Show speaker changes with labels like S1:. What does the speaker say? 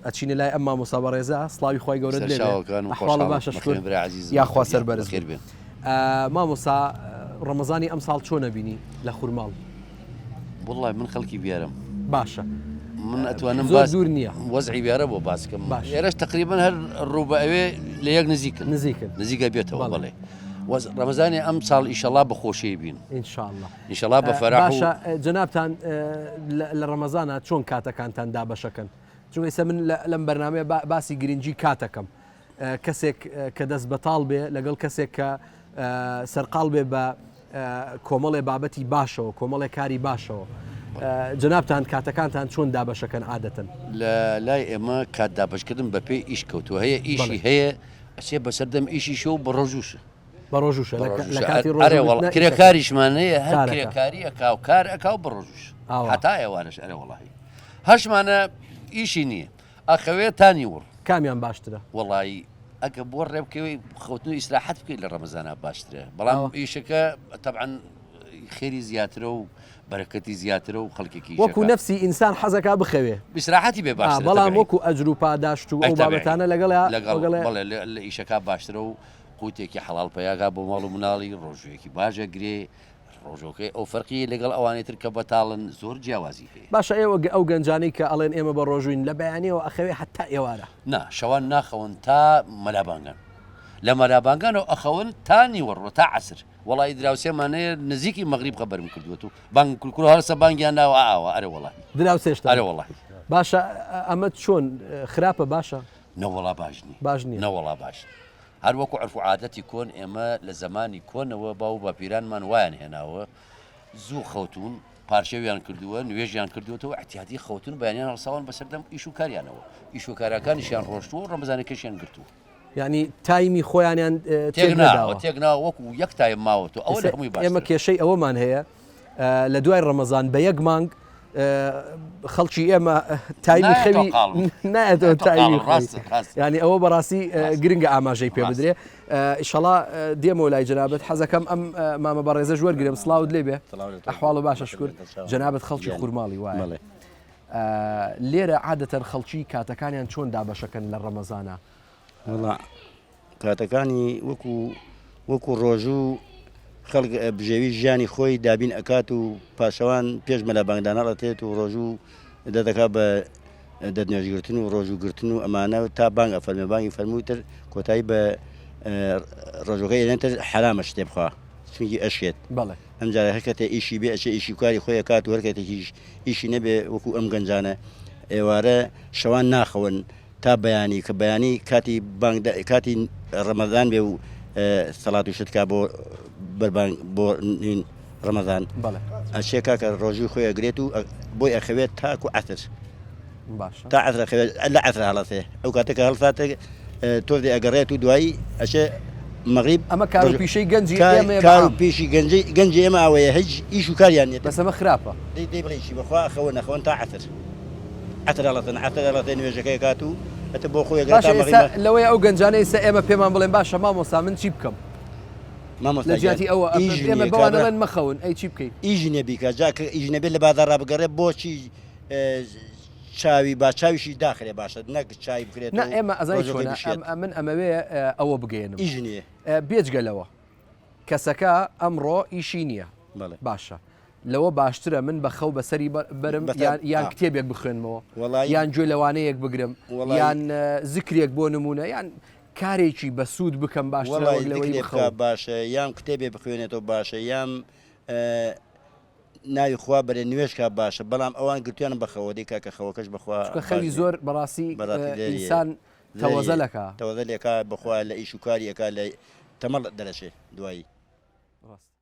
S1: ئەچینە لای ئەم مامۆستا بەڕێزە سڵاوی خوای گەورەت لێ بێ ئەحواڵت باشە شکور یاخوا سەربەرز بی مامۆستا ڕەمەزانی ئەمساڵ چۆن ئەبینی لە خورماڵ؟
S2: وەڵای من خەڵکی بیارم
S1: باشە
S2: من ئەتوانم
S1: زۆر دوور نییە
S2: وەزعی بیارە بۆ باسکەم باش ئێرەش تقریبا هەر ڕوو بە ئەوێ لە یەک نزیکن
S1: نزیکن
S2: نزیکە بێتەوە بەڵێ ڕەمەزانی ئەم ساڵ ئیشەڵا بەخۆشی بین
S1: ئینشاءاللە
S2: ئینشەڵا بە فەرح و.
S1: باشە جەنابتان لە ڕەمەزانا چۆن کاتەکانتان دابەشەکەن؟ چونکە ئیستا من لەم بەرنامەیە باسی گرنگی کاتەکەم کەسێک کە دەست بەتاڵ بێ لەگەڵ کەسێک کە سەرقاڵ بێ بە کۆمەڵێ بابەتی باشەوە کۆمەڵێ کاری باشەوە جەنابتان کاتەکانتان چۆن دابەشەکەن عادەتەن؟
S2: لە لای ئێمە کات دابەشکردن بەپێی ئیش کەوتووە هەیە ئیشی هەیە ئەچێ بەسەردەم ئیشیشەوە بە ڕۆژووشە
S1: بە ڕۆژوشە لە کاتی ڕۆژ
S2: ئەرێ وەڵا کرێکاریشمان هەیە هەر کرێکاری ئەکا و کار ئەکا و بە ڕۆژوش هەتا ئێوارەش ئەرێ وەڵاهی هەشمانە ئیشی نییە ئەخەوێ تا نیوەڕ
S1: کامیان باشترە؟
S2: وەڵایی ئەگە بۆ ڕێ بکەوی خەوتن و ئیسراحەت بکەیت لە ڕەمەزانا باشترە بەڵام ئیشەکە تەبعەن خێری زیاترە و بەرەکەتی زیاترە و خەڵکێکی
S1: وەکو نەفسی ئینسان حەزەکا بخەوێ
S2: ئیسراحەتی بێ باشترە
S1: بەڵام وەکو ئەجر و پاداشت و ئەو بابەتانە لەگەڵ
S2: لەگەڵ بەڵێ لە ئیشەکە باشترە و قوتێکی حەڵاڵ پەیاکا بۆ ماڵ و مناڵی ڕۆژوویەکی باش ئەگرێ ڕۆژۆکەی ئەو فەرقی لەگەڵ ئەوانەی تر کە بەتاڵن زۆر جیاوازی هەیە.
S1: باشە ئێوە ئەو گەنجانەی کە ئەڵێن ئێمە بە ڕۆژووین لە بەیانیەوە ئەخەوێ هەتا ئێوارە.
S2: نا شەوان ناخەون تا مەلابانگان لە مەلابانگانەوە ئەخەون تا نیوەڕۆ تا عەسر وەڵایی دراوسێمان هەیە نزیکی مەغریب خەبەرم کردووەت و بانگ کورکورە هەرسە بانگیان ناوە ئاوا ئەرێ وەڵاهی
S1: دراوسێشتان
S2: ئەرێ وەڵاهی.
S1: باشە ئەمە چۆن خراپە باشە؟
S2: نەوەڵا باش نیە.
S1: باش نیە.
S2: نەوەڵا باش نیە. هەر وەکو عورف و عادەتی کۆن ئێمە لە زەمانی کۆنەوە باو و باپیرانمان وایان هێناوە زوو خەوتوون پارشێویان کردووە نوێژیان کردووەتەوە ئیعتیادی خەوتن بەیانیان هەڵساون بەسەر دەم ئیش و کاریانەوە ئیش و کاراکانیشیان ڕۆشتووە و ڕەمەزانەکەشیان گرتووە.
S1: یانی تایمی خۆیانیان تێک نەداوە.
S2: تێک ناوە وەکو یەک تایم ماوەتەوە ئەوە لە هەمووی باشترە.
S1: ئێمە کێشەی ئەوەمان هەیە لە دوای ڕەمەزان بە یەک مانگ خەڵکی ئێمە تایمی خەوی نایەتەوە تایمی خۆی یعنی ئەوە بەڕاستی گرنگە ئاماژەی پێ بدرێ ئیشەڵا دێمەوە لای جەنابەت حەزەکەم ئەم مامە بەڕێزەش وەرگرم سڵاوت لێ بێ ئەحواڵ باشە شکر جەنابەت خەڵکی خورماڵی وایە لێرە عادەتەن خەڵکی کاتەکانیان چۆن دابەشەکەن لە ڕەمەزانە
S3: وەڵا کاتەکانی وەکو وەکو ڕۆژوو خەڵک بژێوی ژیانی خۆی دابین ئەکات و پاشەوان پێش مەلا بانگدان هەڵەتێت و ڕۆژوو دەدەکات بە دەستنوێژگرتن و ڕۆژوو گرتن و ئەمانە تا بانگ ئەفەرمێ بانگی فەرمووی تر کۆتایی بە ڕۆژەکەی ئێنێتر حەرامە شتێ بخوا چونکی ئەشێت
S1: بەڵێ
S3: ئەمجارە هەر کەتێ ئیشی بێ ئەچێ ئیشی کاری خۆی ئەکات و هەر کەتێکیش ئیشی نەبێ وەکو ئەم گەنجانە ئێوارە شەوان ناخەون تا بەیانی کە بەیانی کاتی بانگ کاتی ڕەمەزان بێ و سەڵات و شت کا بۆ بەربانگ بۆ نین ڕەمەزان ئەچێ کاکە ڕۆژووی خۆی ئەگرێت و بۆی ئەخەوێت تاکو عەسر
S1: باشە
S3: تا عەسر ئەخەوێت لە عەسر هەڵەسێ ئەو کاتێک کە هەڵساتێک تۆزێ ئەگەڕێت و دوایی ئەچێ مەغریب
S1: ئەمە کار و پیشەی گەنجی
S3: کار
S1: ئێمەیە
S3: کار و
S1: بەعام.
S3: پیشی گەنجی گەنجی ئێمە ئەوەیە هیچ ئیش و کاریان نییە
S1: بەس ئەمە خراپە.
S3: دەی دەی بڵێی چی بەخوا ئەخەون ئەخەون تا عەسر. عەتر ئەڵەتن عەتر ئەڵەتێ نوێژەکەی ئەکات و ئەتر بۆ خۆی ئەگرێ
S1: باشە
S3: تا
S1: ئێستا
S3: مەغریب
S1: لەوەیە ئەو گەنجانە ئێستا ئێمە پێمان بڵێن باشە مامۆستا من چی بکەم
S3: مامۆستا
S1: لە
S3: گیان
S1: جیاتی ئەوە
S3: ئیش
S1: ئێمە
S3: نییە
S1: بەوان
S3: کابرا
S1: ئەڵێن مەخەون ئەی چی بکەین
S3: ئیش نییە بیکا جا کە ئیش نەبێت لە بازاڕا بگەڕێ بۆچی چاوی با چاویشی داخرێ باشە نەک چای بکرێت
S1: نا
S3: و
S1: ئێمە ئەزانی
S3: ڕۆژەکەی
S1: چۆنە
S3: بشێت
S1: ئەم من ئەمەوێ ئەوە بگەیەنم
S3: ئیش نییە
S1: بێجگە لەوە کەسەکە ئەمڕۆ ئیشی نییە
S3: بەڵێ
S1: باشە لەوە باشترە من بە خەو بەسەری بەرم یان کتێبێک بخوێنمەوە یان گوێ لە وانەیەک بگرم یان زکرێک بۆ نمونە یان کارێکی بەسوود بکەم باشترە وەک لەوەی بخەوم.
S3: باشە یان کتێبێ بخوێنێتەوە باشە یان ناوی خوا بەرێ نوێژ کا باشە بەڵام ئەوان گرتویانە بەخەوە دەی کاکە خەوەکەش بەخوا
S1: چونکە خەوی زۆر بەڕاستی ئینسان تەوەزەلەکا
S3: تەوەزەلێکا بەخوا لە ئیش و کاری ئەکا لە تەمەڵ دەرەچێ دوایی.
S1: ڕاستە.